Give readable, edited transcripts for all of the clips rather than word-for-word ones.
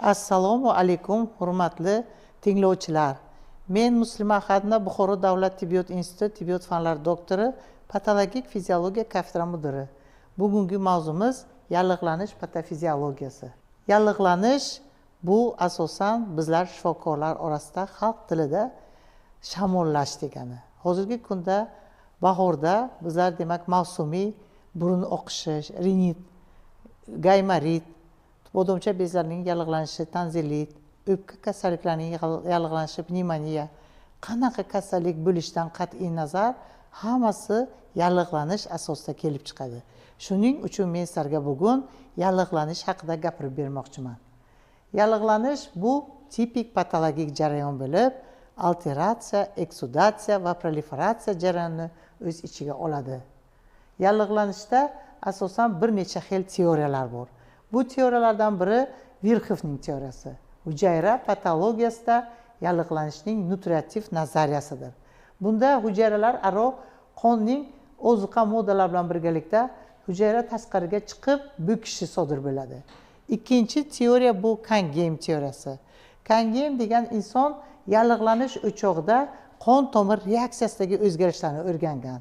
Assalomu alaykum, hurmatli tinglovchilar. Men Muslima Ahadova, Buxoro davlat tibbiyot instituti tibbiyot fanlari doktori, patologik fiziologiya kafedra mudiri. Bugungi mavzumiz yallig'lanish patofiziologiyasi. Yallig'lanish bu asosan bizlar shifokorlar orasida xalq tilida shamollash degani. Hozirgi kunda bahorda bizlar demak mavsumiy burun oqishi, rinit, gaymarit, bodomcha bezlarining yallig'lanishi, tanzilit, o'pka kasalliklarining yallig'lanishi, pnevmoniya, qanaqa kasallik bo'lishidan qat'iy nazar hammasi yallig'lanish asosida kelib chiqadi. Shuning uchun men sizlarga bugun yallig'lanish haqida gapirib bermoqchiman. Yallig'lanish bu tipik patologik jarayon bo'lib, alteratsiya, eksudatsiya va proliferatsiya jarayonini o'z ichiga oladi. Yallig'lanishda asosan bir necha xil teoriyalar bor. Bu teoriyalardan biri Virxovning teoriyasi. Hujayra patologiyasida yallig'lanishning nutriativ nazariyasidir. Bunda hujayralar aro qonning oziqa moddalar bilan birgalikda hujayra tashqariga chiqib bo'kishi sodir bo'ladi. Ikkinchi teoriya bu Kangem teoriyasi. Kangem degan inson yallig'lanish o'chog'ida qon tomir reaksiyasidagi o'zgarishlarni o'rgangan.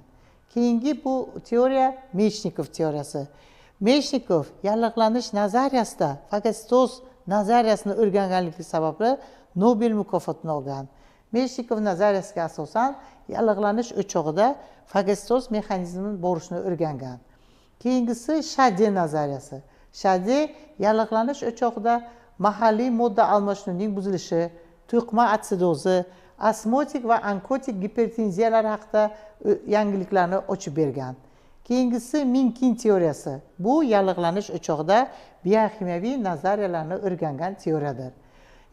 Keyingi bu teoriya Mechnikov teoriyasi. Mechnikov yallig'lanish nazariyasida fagositoz nazariyasini o'rganganligi sababli Nobel mukofotini olgan. Mechnikov nazariyasiga asosan yallig'lanish o'chog'ida fagositoz mexanizmining borishini o'rgangan. Keyingisi Shade nazariyasi. Shade yallig'lanish o'chog'ida mahalliy modda almashinuvining buzilishi, to'qima atsidozi, osmotik va onkotik gipertenziyalar haqida yangiliklarni ochib bergan. Keyingisi Minkin teoriyasi. Bu yallig'lanish o'chog'ida bioximiyaviy nazariyalarni o'rgangan teoriyadir.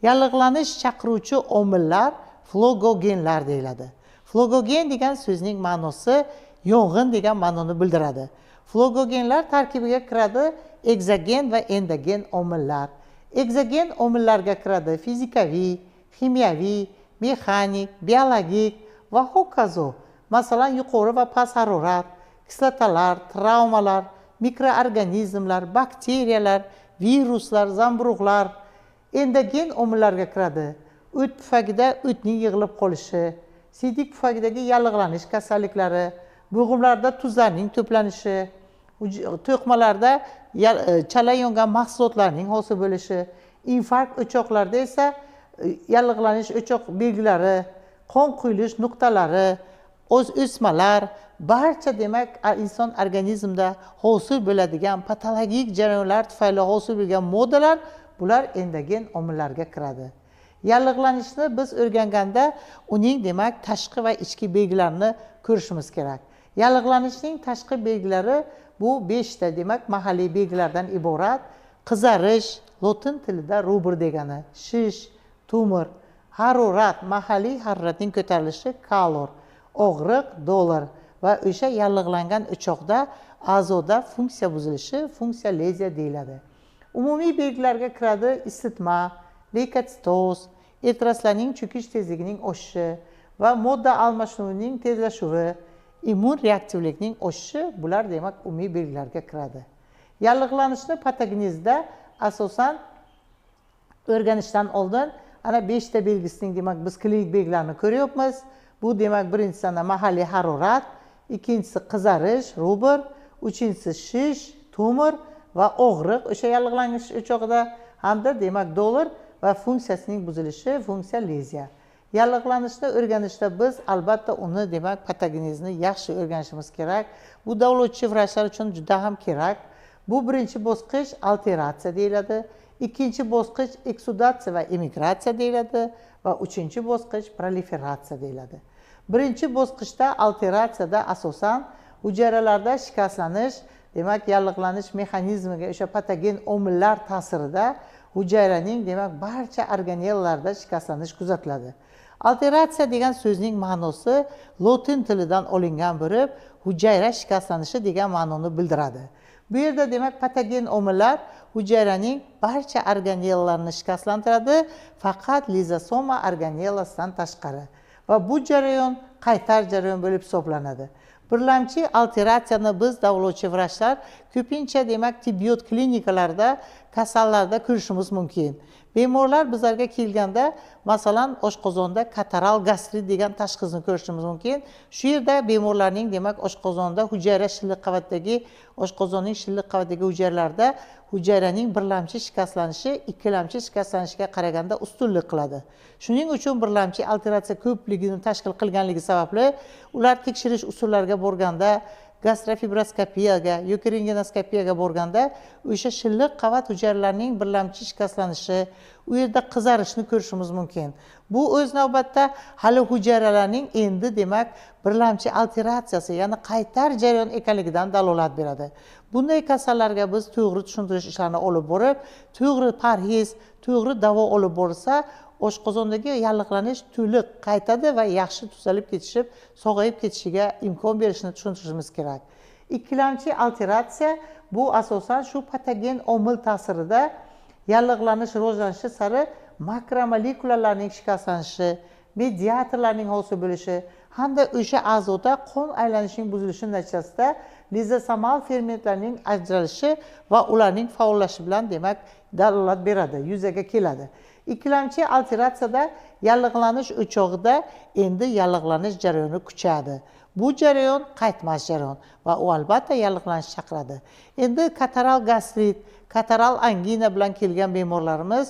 Yallig'lanish chaqiruvchi omillar flogogenlar deyiladi. Flogogen degan so'zning ma'nosi yong'in degan ma'noni bildiradi. Flogogenlar tarkibiga kiradi ekzogen va endogen omillar. Ekzogen omillarga kiradi fizikaviy, ximiyaviy, mexanik, biologik va hokazo. Masalan, yuqori va past harorat, kislotalar, travmalar, mikroorganizmlar, bakteriyalar, viruslar, zamburug'lar. Endogen omillarga kiradi o't pufagida o'tning yig'ilib qolishi, siydik pufagidagi yallig'lanish kasalliklari, bo'g'imlarda tuzlarning to'planishi, to'qmalarda chala yongan mahsulotlarning hosil bo'lishi, infarkt o'choqlarida esa yallig'lanish o'choq belgilari, qon quyilish nuqtalari, o'smalar, barcha demak inson organizmida hosil bo'ladigan patologik jarayonlar tufayli hosil bo'lgan moddalar, bular endogen omillarga kiradi. Yallig'lanishni biz o'rganganda uning demak tashqi va ichki belgilarini ko'rishimiz kerak. Yallig'lanishning tashqi belgilari bu 5 ta demak mahalliy belgilardan iborat. Qizarish, lotin tilida rubr degani, shish, tumor, harorat, mahalliy haroratning ko'tarilishi kalor, og'riq, dolor va o'sha yallig'langan o'choqda a'zoda funksiya buzilishi, funksiya leziya deyiladi. Umumiy belgilarga kiradi isitma, leykotsitoz, eritrositlarning cho'kish tezligining oshishi va modda almashinuvining tezlashuvi, immun reaktivlikning oshishi, bular demak umumiy belgilarga kiradi. Yallig'lanishni patogenezda asosan o'rganishdan oldin ana 5 ta belgisining demak biz klinik belgilarini ko'ryapmiz. Bu demak birinchisi ana mahalliy harorat, ikkinchisi qizarish, rubr, uchinchisi shish, tumor va og'riq o'sha yallig'lanish o'chog'ida hamda demak dolor va funksiyasining buzilishi, funksiya leziya. Yallig'lanishni o'rganishda biz albatta uni demak patogenezni yaxshi o'rganishimiz kerak. Bu davolovchi vrachlar uchun juda ham kerak. Bu birinchi bosqich alteratsiya deyiladi, ikkinchi bosqich eksudatsiya va emigratsiya deyiladi va uchinchi bosqich proliferatsiya deyiladi. Birinchi bosqichda alteratsiyada asosan hujayralarda shikastlanish, demak yallig'lanish mexanizmiga o'sha patogen omillar ta'sirida hujayraning demak barcha organellarda shikastlanish kuzatiladi. Alteratsiya degan so'zning ma'nosi lotin tilidan olingan bo'lib, hujayra shikastlanishi degan ma'noni bildiradi. Bu yerda demak patogen omillar hujayraning barcha organellarini shikastlantiradi, faqat lizosoma organellasidan tashqari. Va bu jarayon qaytar jarayon bo'lib hisoblanadi. Birlamchi alteratsiyani biz davolovchi vrachlar ko'pincha demak tibbiyot klinikalarida kasallarda ko'rishimiz mumkin. Bemorlar bizlarga kelganda, masalan, oshqozonda kataral gastrit degan tashxisni ko'rishimiz mumkin. Shu yerda bemorlarning demak oshqozonda hujayra shilliq qavatdagi oshqozonning shilliq qavatidagi hujayralarda hujayraning birlamchi shikastlanishi ikkilamchi shikastlanishiga qaraganda ustunlik qiladi. Shuning uchun birlamchi alteratsiya ko'pligini tashkil qilganligi sababli ular tekshirish usullariga borganda, gastrofibroskopiyaga yoki rentgenoskopiyaga borganda o'sha shilliq qavat hujayralarining birlamchi shikastlanishi, u yerda qizarishni ko'rishimiz mumkin. Bu o'z navbatda hali hujayralarning endi demak birlamchi alteratsiyasi, ya'ni qaytar jarayon ekanligidan dalolat beradi. Bunday kasallarga biz to'g'ri tushuntirish ishlarini olib borib, to'g'ri parhez, to'g'ri davo olib borsa, oshqozondagi yallig'lanish to'liq qaytadi va yaxshi tuzalib ketishib, sog'ayib ketishiga imkon berishini tushuntirishimiz kerak. Ikkilamchi alteratsiya bu asosan shu patogen omil ta'sirida yallig'lanish rivojlanishi sari makromolekulalarning shikastlanishi, mediatorlarning hosil bo'lishi hamda o'sha a'zoda qon aylanishining buzilishi natijasida lizosomal fermentlarning ajralishi va ularning faollashishi bilan demak dalolat beradi, yuzaga keladi. Ikkilamchi alteratsiyada yallig'lanish o'chog'ida endi yallig'lanish jarayoni kuchadi. Bu jarayon qaytmas jarayon va u albatta yallig'lanish chaqiradi. Endi kataral gastrit, kataral angina bilan kelgan bemorlarimiz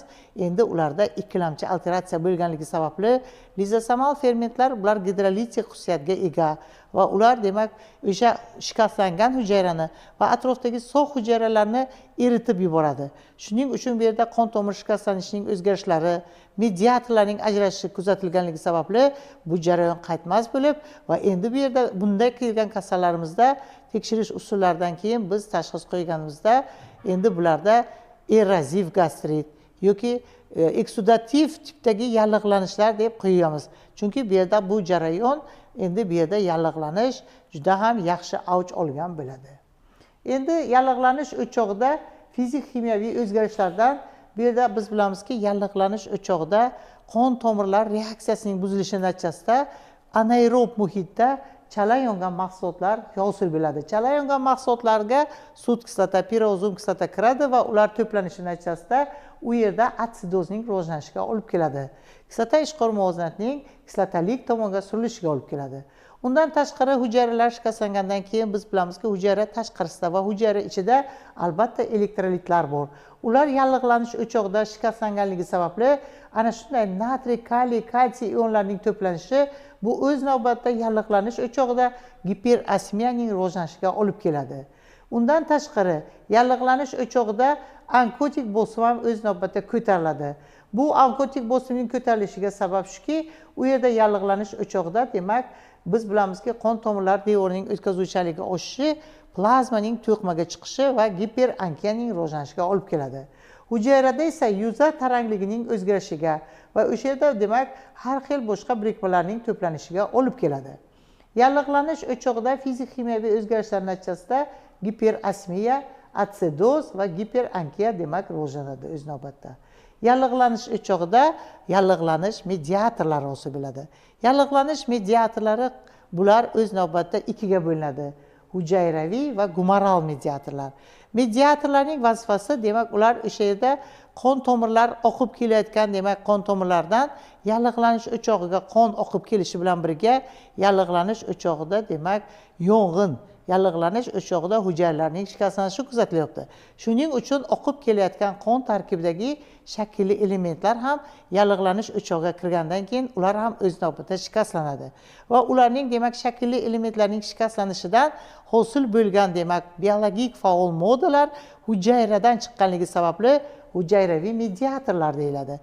endi ularda ikkilamchi alteratsiya bo'lganligi sababli lizosomal fermentlar ular gidrolitik xususiyatga ega va ular demak o'sha shikastlangan hujayrani va atrofdagi sog' hujayralarni eritib yuboradi. Shuning uchun bu yerda qon tomir shikastlanishining o'zgarishlari, mediatorlarning ajralishi kuzatilganligi sababli bu jarayon qaytmas bo'lib va endi bu yerda bunday kelgan kasallarimizda tekshirish usullaridan keyin biz tashxis qo'yganimizda endi bularda eroziv gastrit yoki eksudativ tipdagi yallig'lanishlar deb qo'yamiz. Chunki bu yerda bu jarayon endi bu yerda yallig'lanish juda ham yaxshi avj olgan bo'ladi. Endi yallig'lanish o'chog'ida fizik kimyoviy o'zgarishlardan bu yerda biz bilamizki, yallig'lanish o'chog'ida qon tomirlar reaksiyasining buzilishi natijasida anaerob muhitda chala yongan mahsulotlar hosil bo'ladi. Chala yongan mahsulotlarga sut kislota, pirozum kislota kiradi va ular to'planishi natijasida u yerda atsidozning rivojlanishiga olib keladi. Kislota ishqor muvozanatning kislotalik tomonga surilishiga olib keladi. Undan tashqari hujayralar shikastlangandan keyin biz bilamizki, hujayra tashqarisida va hujayra ichida albatta elektrolitlar bor. Ular yallig'lanish o'chog'ida shikastlanganligi sababli ana shunday natriy, kaliy, kalsiy ionlarining to'planishi bu o'z navbatida yallig'lanish o'chog'ida giperosmiyaning rivojlanishiga olib keladi. Undan tashqari yallig'lanish o'chog'ida onkotik bosim ham o'z navbatida ko'tariladi. Bu onkotik bosimning ko'tarilishiga sabab shuki, u yerda yallig'lanish o'chog'ida demak biz bilamizki, qon tomirlar devorining o'tkazuvchanligi oshishi, plazmaning to'qmaga chiqishi va giperankiyaning rivojlanishiga olib keladi. Hujayrada esa yuza tarangligining o'zgarishiga va o'sha yerda demak har xil boshqa birikmalarning to'planishiga olib keladi. Yallig'lanish o'chog'ida fizik kimyoviy o'zgarishlar natijasida giperosmiya, atsidoz va giperankiya demak rivojlanadi o'z navbatda. Yallig'lanish o'chog'ida yallig'lanish mediatorlari hosil bo'ladi. Yallig'lanish mediatorlari bular o'z navbatda ikkiga bo'linadi: hujayraviy va gumoral mediatorlar. Mediatorlarning vazifasi demak ular o'sha yerda qon tomirlar oqib kelayotgan demak qon tomirlardan yallig'lanish o'chog'iga qon oqib kelishi bilan birga yallig'lanish o'chog'ida demak yong'in, yallig'lanish o'chog'ida hujayralarning shikastlanishi kuzatilyapti. Shuning uchun oqib kelayotgan qon tarkibidagi shaklli elementlar ham yallig'lanish o'chog'iga kirgandan keyin ular ham o'z navbatida shikastlanadi va ularning demak shaklli elementlarning shikastlanishidan hosil bo'lgan demak biologik faol moddalar hujayradan chiqqanligi sababli hujayraviy mediatorlar deyiladi.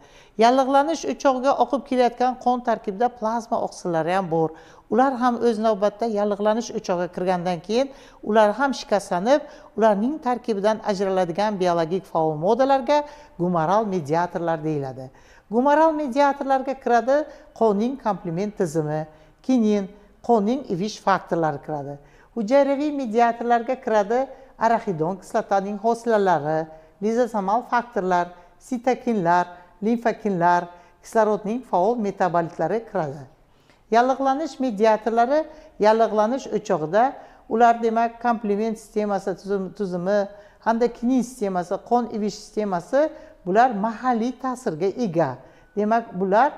Yallig'lanish o'chog'iga oqib kelayotgan qon tarkibida plazma oqsillari ham bor. Ular ham o'z navbatida yallig'lanish o'chog'iga kirgandan keyin ular ham shikastlanib, ularning tarkibidan ajraladigan biologik faol moddalarga gumoral mediatorlar deyiladi. Gumoral mediatorlarga kiradi qonning komplement tizimi, kinin, qonning ivish faktorlari kiradi. Hujayraviy mediatorlarga kiradi araxidon kislotaning hosilalari, lizosomal faktorlar, sitokinlar, limfokinlar, kislorodning faol metabolitlari kiradi. Yallig'lanish mediatorlari yallig'lanish o'chog'ida ular demak komplement sistemasi tuzumi hamda kinin sistemasi, qon ivish sistemasi Bular mahalliy ta'sirga ega. Demak, bular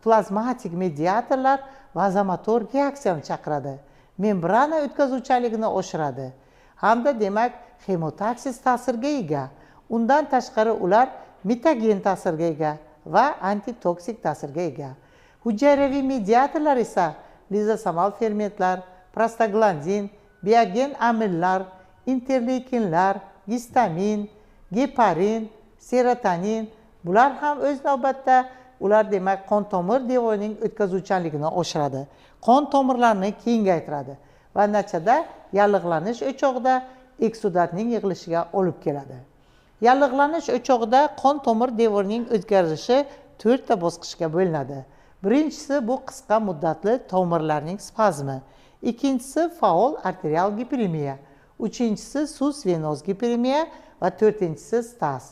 plazmatik mediatorlar vazomotor reaksiyani chaqiradi. Membrana o'tkazuvchanligini oshiradi. Hamda demak xemotaksis ta'sirga ega. Undan tashqari ular mitogen ta'sirga ega va antitoksik ta'sirga ega. Hujayraviy mediatorlar esa lizosomal fermentlar, prostaglandin, biogen amillar, interleykinlar, gistamin, geparin, serotonin, bular ham o'z navbatda ular demak qon tomir devorining o'tkazuvchanligini oshiradi. Qon tomirlarini kengaytiradi va natijada yallig'lanish o'chog'ida eksudatning yig'ilishiga olib keladi. Yallig'lanish o'chog'ida qon tomir devorining o'zgarishi 4 ta bosqichga bo'linadi. Birinchisi bu qisqa muddatli tomirlarning spazmi, ikkinchisi faol arterial giperemiya, uchinchisi sus venoz giperemiya va to'rtinchisi staz.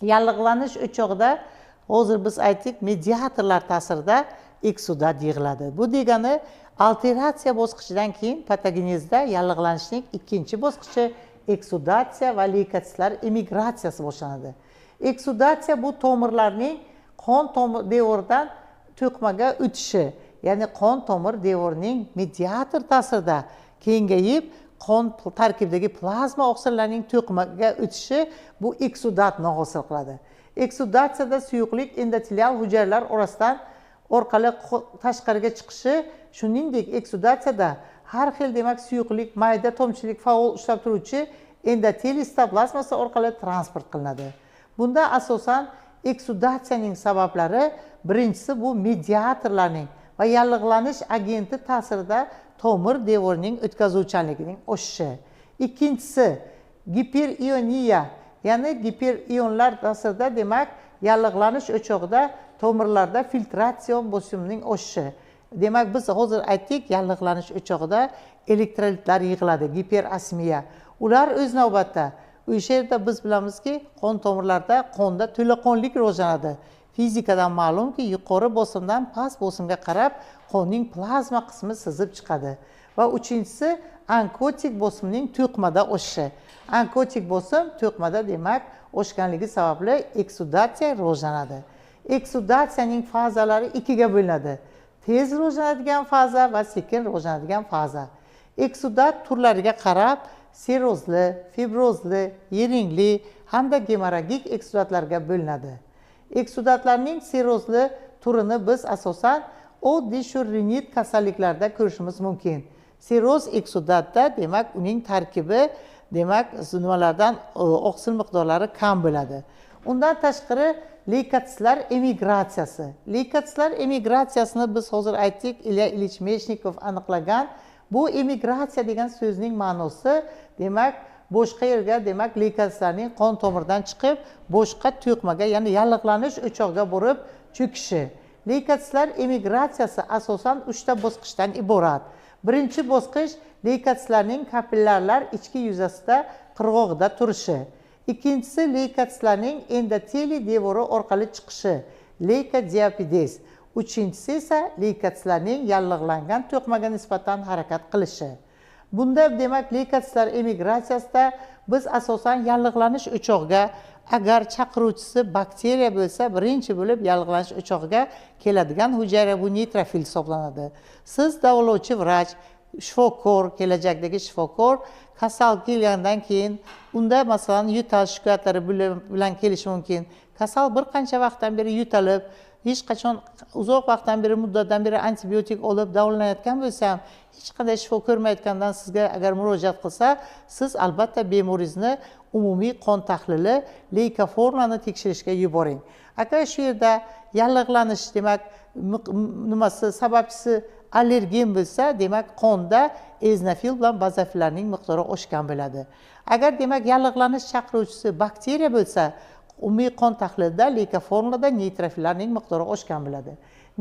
Yallig'lanish o'chog'ida hozir biz aytdik, mediatorlar ta'sirida eksudat yig'iladi. Bu degani alteratsiya bosqichidan keyin patogenezda yallig'lanishning ikkinchi bosqichi eksudatsiya va leykotsitlar emigratsiyasi boshlanadi. Eksudatsiya bu tomirlarning qon tomir devoridan to'qmaga o'tishi, ya'ni qon tomir devorining mediator ta'sirida kengayib qon tarkibidagi plazma oqsillarining to'qimaga o'tishi bu eksudatni hosil qiladi. Eksudatsiyada suyuqlik endotelial hujayralar orasidan orqali tashqariga chiqishi, shuningdek eksudatsiyada har xil demak suyuqlik mayda tomchilik faol ushlab turuvchi endoteliy sitoplazmasi orqali transport qilinadi. Bunda asosan eksudatsiyaning sabablari birinchisi bu mediatorlarning va yallig'lanish agenti ta'sirida tomir devorining o'tkazuvchanligining oshishi. Ikkinchisi giperioniya, ya'ni giperionlar ta'sirida demak yallig'lanish o'chog'ida tomirlarda filtratsion bosimining oshishi. Demak biz hozir aytdik, yallig'lanish o'chog'ida elektrolitlar yig'iladi, giperosmiya. Ular o'z navbatda o'sha yerda biz bilamizki, qon tomirlarda qonda to'laqonlik rivojlanadi. Fizikadan ma'lumki, yuqori bosimdan past bosimga qarab qonning plazma qismi sizib chiqadi. Va uchinchisi onkotik bosimning to'qimada oshishi. Onkotik bosim to'qimada demak oshganligi sababli eksudatsiya rivojlanadi. Eksudatsiyaning fazalari ikkiga bo'linadi. Tez rivojlanadigan faza va sekin rivojlanadigan faza. Eksudat turlariga qarab serozli, fibrozli, yeringli hamda gemorragik eksudatlarga bo'linadi. Eksudatlarning serozli turini biz asosan oddiy shu rinit kasalliklarida ko'rishimiz mumkin. Seroz eksudatda demak uning tarkibi demak nimalardan oqsil miqdorlari kam bo'ladi. Undan tashqari leykotsitlar emigratsiyasi. Leykotsitlar emigratsiyasini biz hozir aytdik, Ilya Ilich Mechnikov aniqlagan. Bu emigratsiya degan so'zning ma'nosi demak boshqa yerga demak leykotsitlarning qon tomirdan chiqib boshqa to'qmaga, ya'ni yallig'lanish o'chog'iga borib cho'kishi. Leykotsitlar emigratsiyasi asosan 3 ta bosqichdan iborat. Birinchi bosqich leykotsitlarning kapillyarlar ichki yuzasida qirg'og'ida turishi. Ikkinchisi leykotsitlarning endoteliy devori orqali chiqishi, leykodiapidez. Uchinchisi esa leykotsitlarning yallig'langan to'qimaga nisbatan harakat qilishi. Bunda demak leykotsitlar emigratsiyasida biz asosan yallig'lanish o'chog'iga agar chaqiruvchisi bakteriya bo'lsa, birinchi bo'lib yallig'lanish o'chog'iga keladigan hujayra bu neytrofil hisoblanadi. Siz davolovchi vrach, shifokor, kelajakdagi shifokor kasal kelgandan keyin unda masalan yo'tal shikoyatlari bilan kelishi mumkin. Kasal bir qancha vaqtdan beri yo'talib, hech qachon uzoq vaqtdan beri muddatdan beri antibiotik olib davolanayotgan bo'lsa ham hech qanday shifo ko'rmayotgandan sizga agar murojaat qilsa, siz albatta bemoringizni umumiy qon tahlili leykoformani tekshirishga yuboring. Agar shu yerda yallig'lanish demak nimasi sababchisi allergen bo'lsa, demak qonda eozinofil bilan bazofillarning miqdori oshgan bo'ladi. Agar demak yallig'lanish chaqiruvchisi bakteriya bo'lsa, umumiy qon tahlilida leykoformada neytrofillarning miqdori oshgan bo'ladi.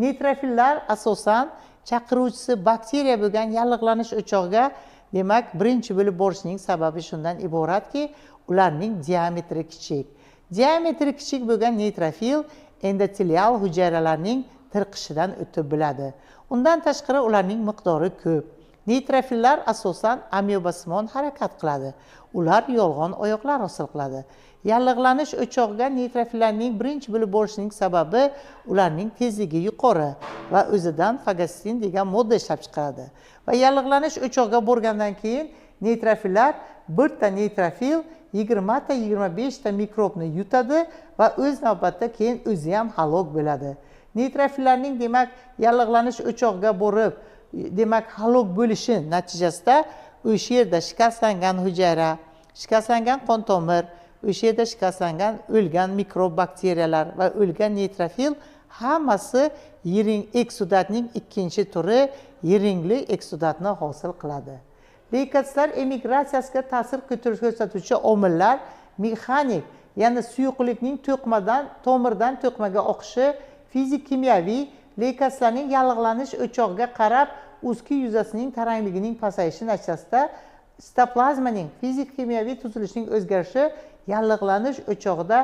Neytrofillar asosan chaqiruvchisi bakteriya bo'lgan yallig'lanish o'chog'iga demak birinchi bo'lib borishining sababi shundan iboratki, ularning diametri kichik. Diametri kichik bo'lgan neytrofil endotelial hujayralarning tirqishidan o'tib biladi. Undan tashqari ularning miqdori ko'p. Neytrofillar asosan amyobasimon harakat qiladi. Ular yolg'on oyoqlar hosil qiladi. Yallig'lanish o'chog'iga neytrofillarning birinchi bo'lib borishining sababi ularning tezligi yuqori va o'zidan fagositin degan modda ishlab chiqaradi. Va yallig'lanish o'chog'iga borgandan keyin neytrofillar birta neytrofil 20 ta 25 ta mikrobni yutadi va o'z navbatda keyin o'zi ham halok bo'ladi. Neytrofillarning demak yallig'lanish o'chog'iga borib demak halok bo'lishi natijasida o'sha yerda shikastlangan hujayra, shikastlangan qon tomir, o'sha yerda shikastlangan o'lgan mikrob bakteriyalar va o'lgan neytrofil hammasi yiring eksudatning ikkinchi turi yiringli eksudatni hosil qiladi. Leykositlar emigratsiyasiga ta'sir ko'rsatuvchi omillar mexanik, ya'ni suyuqlikning to'qmadan tomirdan to'qmaga oqishi, fizik kimyoviy, leykositlarning yallig'lanish o'chog'iga qarab ustki yuzasining tarangligining pasayishi natijasida sitoplazmaning fizik kimyoviy tuzilishining o'zgarishi yallig'lanish o'chog'ida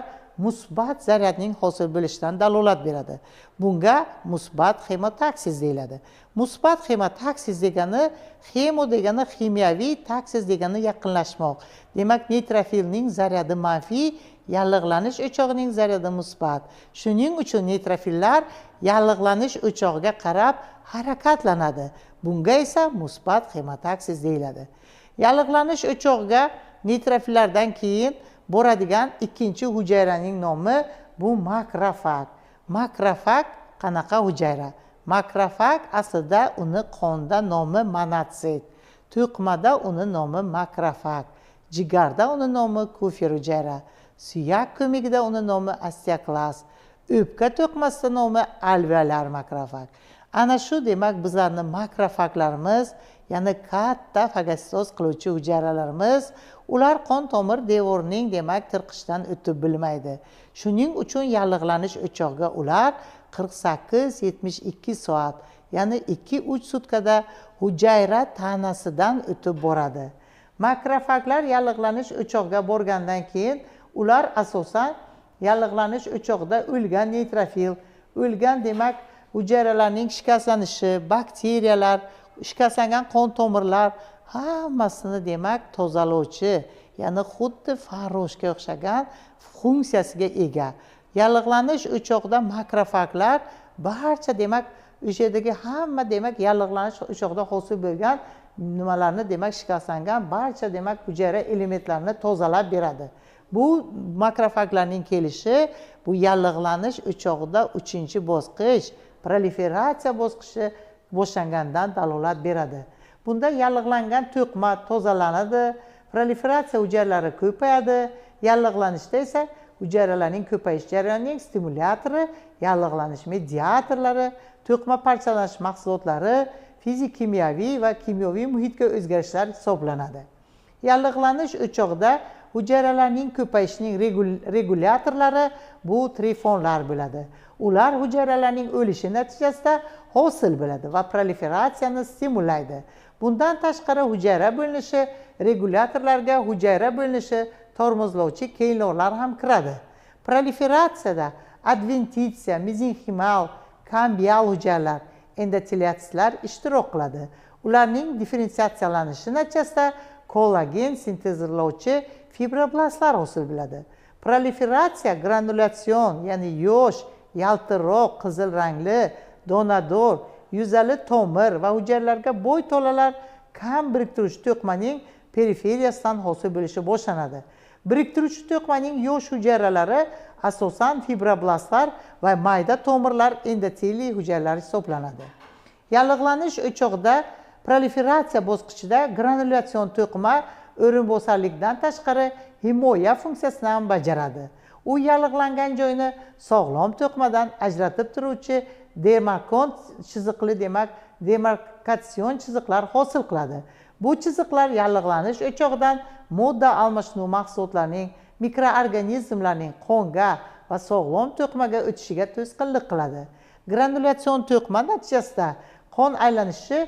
musbat zaryadning hosil bo'lishidan dalolat beradi. Bunga musbat xemotaksis deyiladi. Musbat xemotaksis degani xemo degani ximiyaviy, taksis degani yaqinlashmoq. Demak, neytrofilning zaryadi manfiy, yallig'lanish o'chog'ining zaryadi musbat. Shuning uchun neytrofillar yallig'lanish o'chog'iga qarab harakatlanadi. Bunga esa musbat xemotaksis deyiladi. Yallig'lanish o'chog'iga neytrofillardan keyin boradigan ikkinchi hujayraning nomi bu makrofag. Makrofag qanaqa hujayra? Makrofag aslida uni qonda nomi monotsit, to'qimada uni nomi makrofag, jigarda uni nomi kufer hujayra, suyak ko'migida uni nomi osteoklast, o'pka to'qimasida nomi alveolar makrofag. Ana shu demak bizlarni makrofaglarimiz, ya'ni katta fagositoz qiluvchi hujayralarimiz, ular qon tomir devorining demak tirqishidan o'tib bilmaydi. Shuning uchun yallig'lanish o'chog'iga ular 48-72 soat, ya'ni 2-3 sutkada hujayra tanasidan o'tib boradi. Makrofaglar yallig'lanish o'chog'iga borgandan keyin ular asosan yallig'lanish o'chog'ida o'lgan neytrofil, o'lgan demak hujayralarning shikastlanishi, bakteriyalar, shikastlangan qon tomirlar hammasini demak tozalovchi, ya'ni xuddi farroshga o'xshagan funksiyasiga ega. Yallig'lanish o'chog'ida makrofaglar barcha demak o'sha yerdagi hamma demak yallig'lanish o'chog'ida hosil bo'lgan nimalarni demak shikastlangan barcha demak hujayra elementlarini tozalab beradi. Bu makrofaglarning kelishi bu yallig'lanish o'chog'ida 3-bosqich proliferatsiya bosqichi boshlangandan dalolat beradi. Bunda yallig'langan to'qima tozalanadi, proliferatsiya hujayralari ko'payadi. Yallig'lanishda esa hujayralarning ko'payish jarayonining stimulyatori, yallig'lanish mediatorlari, to'qima parchalanish mahsulotlari, fizik kimyoviy va kimyoviy muhitga o'zgarishlar hisoblanadi. Yallig'lanish o'chog'ida hujayralarning ko'payishining regulyatorlari bu trifonlar bo'ladi. Ular hujayralarning o'lishi natijasida hosil bo'ladi va proliferatsiyani stimullaydi. Bundan tashqari hujayra bo'linishi regulyatorlarga hujayra bo'linishi tormozlovchi keynlovlar ham kiradi. Proliferatsiyada adventitsiya, mezenximal, kambial hujayralar, endoteliatsitlar ishtirok qiladi. Ularning differensiatsiyalanishi natijasida kollagen sintezlovchi fibroblastlar hosil bo'ladi. Proliferatsiya granulyatsion, ya'ni yosh, yaltiroq, qizil rangli, donador, yuzali tomir va hujayralarga bo'y tolalar kam biriktiruvchi to'qimaning periferiyasidan hosil bo'lishi boshlanadi. Biriktiruvchi to'qimaning yosh hujayralari asosan fibroblastlar va mayda tomirlar endoteliy hujayralari hisoblanadi. Yallig'lanish o'chog'ida proliferatsiya bosqichida granulyatsion to'qima o'rinbosarlikdan tashqari himoya funksiyasini ham bajaradi. U yallig'langan joyni sog'lom to'qimadan ajratib turuvchi demarkon chiziqli demak demarkatsion chiziqlar hosil qiladi. Bu chiziqlar yallig'lanish o'chog'idan modda almashinuv mahsulotlarining, mikroorganizmlarning qonga va sog'lom to'qimaga o'tishiga to'sqinlik qiladi. Granulyatsion to'qima natijasida qon aylanishi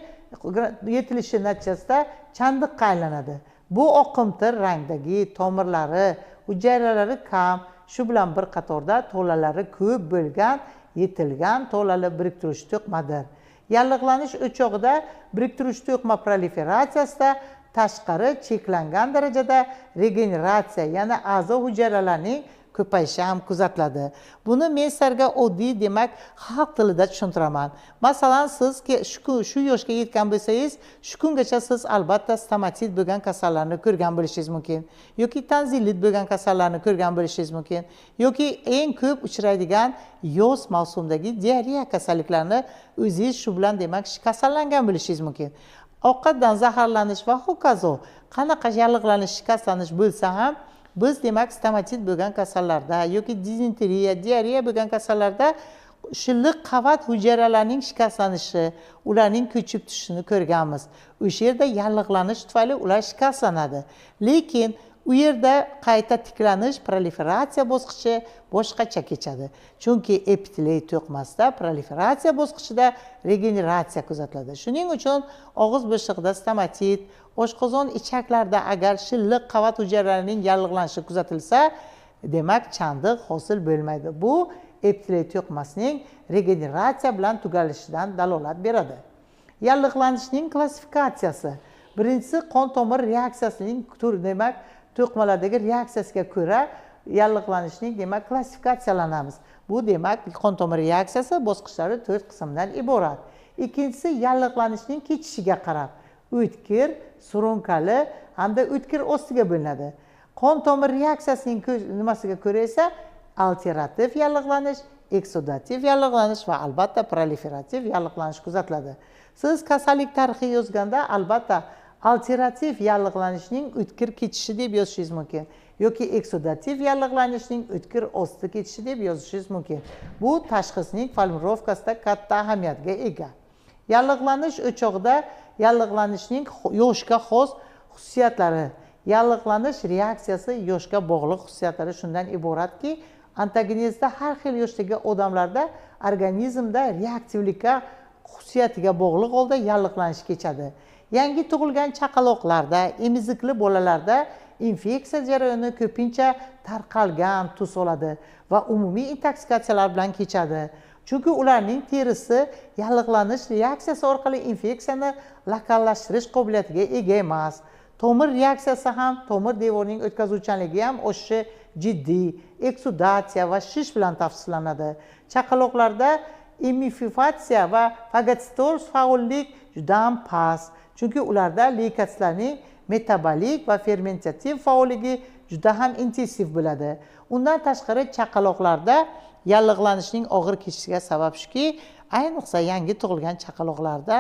yetilishi natijasida chandiqqa aylanadi. Bu oqimtir rangdagi tomirlari, hujayralari kam, shu bilan bir qatorda to'lalari ko'p bo'lgan yetilgan tolali biriktiruvchi to'qimadir. Yallig'lanish o'chog'ida biriktiruvchi to'qima proliferatsiyasida tashqari cheklangan darajada regeneratsiya, ya'ni a'zo hujayralarning ko'payishi ham kuzatiladi. Buni men sizlarga oddiy, demak, xalq tilida tushuntiraman. Masalan, siz shu yoshga yetgan bo'lsangiz, shu kungacha siz albatta stomatit bo'lgan kasallarni ko'rgan bo'lishingiz mumkin yoki tanzillit bo'lgan kasallarni ko'rgan bo'lishingiz mumkin yoki eng ko'p uchraydigan yoz mavsumidagi diareya kasalliklarini o'zingiz shu bilan, demak, kasallangan bo'lishingiz mumkin. Ovqatdan zaharlanish va hokazo qanaqa yallig'lanish, shikastlanish bo'lsa ham biz, demak, stomatit bo'lgan kasallarda yoki dizenteriya, diareya bo'lgan kasallarda shilliq qavat hujayralarining shikastlanishi, ularning ko'chib tushishini ko'rganmiz. O'sha yerda yallig'lanish tufayli ular shikastlanadi. Lekin u yerda qayta tiklanish, proliferatsiya bosqichi boshqacha kechadi. Chunki epiteliy to'qmasida proliferatsiya bosqichida regeneratsiya kuzatiladi. Shuning uchun og'iz bo'shlig'ida stomatit, oshqozon ichaklarida agar shilliq qavat hujayralarining yallig'lanishi kuzatilsa, demak, chandiq hosil bo'lmaydi. Bu epiteliy to'qmasining regeneratsiya bilan tugalishidan dalolat beradi. Yallig'lanishning klassifikatsiyasi. Birinchisi qon tomir reaksiyasining turi, demak, to'qmalardagi reaksiyasiga ko'ra yallig'lanishning, demak, klassifikatsiyalanamiz. Bu, demak, qon tomir reaksiyasi bosqichlari 4 qismdan iborat. Ikkinchisi yallig'lanishning kechishiga qarab o'tkir, surunkali hamda o'tkir ostiga bo'linadi. Qon tomir reaksiyasining nimasiga ko'ra esa alterativ yallig'lanish, eksudativ yallig'lanish va albatta proliferativ yallig'lanish kuzatiladi. Siz kasallik tarixi yozganda albatta alterativ yallig'lanishning o'tkir kechishi deb yozishingiz mumkin yoki eksudativ yallig'lanishning o'tkir osti kechishi deb yozishingiz mumkin. Bu tashxisning formulirovkasida katta ahamiyatga ega. Yallig'lanish o'chog'ida yallig'lanishning yoshga xos xususiyatlari, yallig'lanish reaksiyasi yoshga bog'liq xususiyatlari shundan iboratki, antagonizda har xil yoshdagi odamlarda organizmda reaktivlikka xususiyatiga bog'liq holda yallig'lanish kechadi. Yangi tug'ilgan chaqaloqlarda, emizikli bolalarda infeksiya jarayoni ko'pincha tarqalgan tus oladi va umumiy intoksikatsiyalar bilan kechadi. Chunki ularning terisi yallig'lanish reaksiyasi orqali infeksiyani lokallashtirish qobiliyatiga ega emas. Tomir reaksiyasi ham, tomir devorining o'tkazuvchanligi ham oshishi jiddiy, eksudatsiya va shish bilan tavsiflanadi. Chaqaloqlarda emififatsiya va fagotsitoz faollik juda ham past. Chunki ularda leykotsitlarning metabolik va fermentativ faolligi juda ham intensiv bo'ladi. Undan tashqari chaqaloqlarda yallig'lanishning og'ir kechishiga sabab shuki, ayniqsa yangi tug'ilgan chaqaloqlarda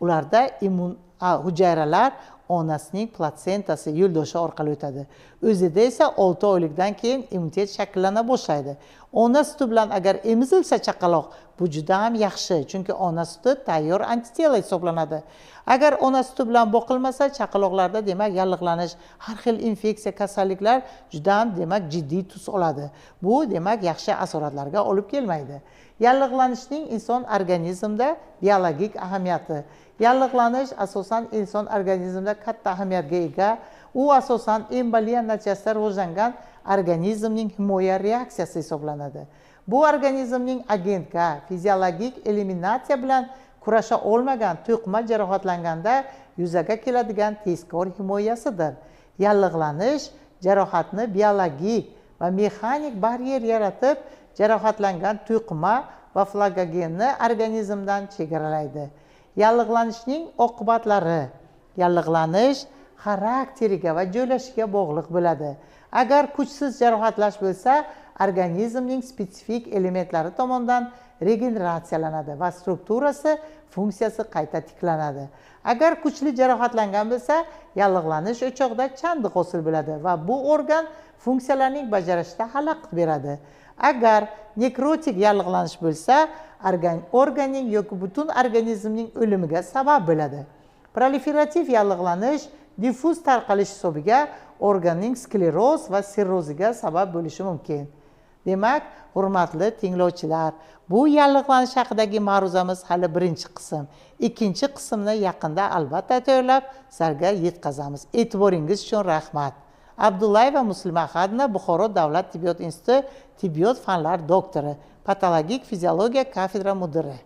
ularda immun hujayralar onasining platsentasi yo'ldoshi orqali o'tadi. O'zida esa 6 oylikdan keyin immunitet shakllana boshlaydi. Ona suti bilan agar emizilsa chaqaloq, bu juda ham yaxshi, chunki ona suti tayyor antitela hisoblanadi. Agar ona suti bilan boqilmasa, chaqaloqlarda, demak, yallig'lanish, har xil infeksiya, kasalliklar juda ham, demak, jiddiy tus oladi. Bu, demak, yaxshi asoratlarga olib kelmaydi. Yallig'lanishning inson organizmida biologik ahamiyati. Yallig'lanish asosan inson organizmida katta ahamiyatga ega. U asosan emboliya natijasida rivojlangan organizmning himoya reaksiyasi hisoblanadi. Bu organizmning agentga fiziologik eliminatsiya bilan kurasha olmagan to'qima jarohatlanganda yuzaga keladigan tezkor himoyasidir. Yallig'lanish jarohatni biologik va mexanik baryer yaratib, jarohatlangan to'qima va flagogenni organizmdan chegaralaydi. Yallig'lanishning oqibatlari. Yallig'lanish xarakteriga va joylashishiga bog'liq bo'ladi. Agar kuchsiz jarohatlash bo'lsa, organizmning spetsifik elementlari tomonidan regeneratsiyalanadi va strukturasi, funksiyasi qayta tiklanadi. Agar kuchli jarohatlangan bo'lsa, yallig'lanish o'chog'ida chandiq hosil bo'ladi va bu organ funksiyalarning bajarishida xalaqit beradi. Agar nekrotik yallig'lanish bo'lsa, organning yoki butun organizmning o'limiga sabab bo'ladi. Proliferativ yallig'lanish diffuz tarqalish hisobiga organning skleroz va sirroziga sabab bo'lishi mumkin. Demak, hurmatli tinglovchilar, bu yallig'lanish haqidagi ma'ruzamiz hali birinchi qism. Ikkinchi qismni yaqinda albatta tayyorlab sizlarga yetkazamiz. E'tiboringiz uchun rahmat. Abdullayeva Muslima Ahadovna, Buxoro davlat tibbiyot instituti tibbiyot fanlar doktori, patologik fiziologiya kafedra mudiri.